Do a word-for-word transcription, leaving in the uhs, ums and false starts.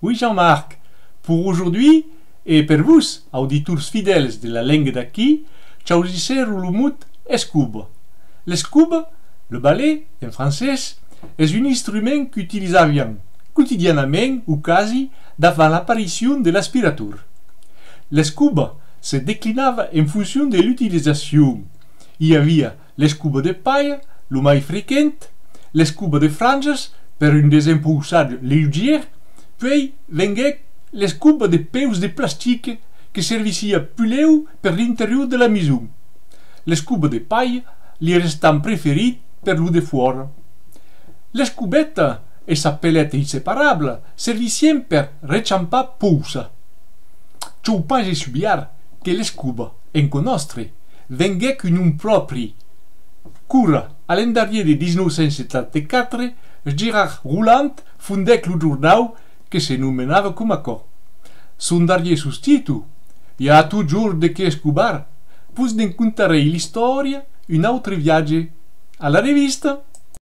Oui, Jean-Marc, pour aujourd'hui, e per vos, auditors fidèls de La Lenga d'Aquí, chausissèro lo mot escoba. L'escoba, le balai en francés, es un instrument qu'utilizaviam quotidianament o quasi davant l'aparicion de l'aspirator. L'escoba se declinava en foncion de l'utilizacion. I avia l'escoba de palha, lo mai frequent, l'escoba de franjas, per un desempaussatge leugièr, puèi venguèc l'escoba de peus de plastic que servissiá puslèu per l'interior de la maison. L'escoba de palha li restam preferit per lo defòra. L'escobeta e sa peleta inseparabla servissián per rechampar poça. Chau pas essubliar que l'escoba, en cò nòstre, venguèc un nom pròpri. Quora, a l'an darrièr de dètz-e-nòu cent setanta-quatre, Gerard Roland fondèc lo jornau que se nomenava coma aquò. Son darrièr sostítol, I a totjorn de qué escobar, vos ne'n contarèi l'istòria un autre viatge. A la revista!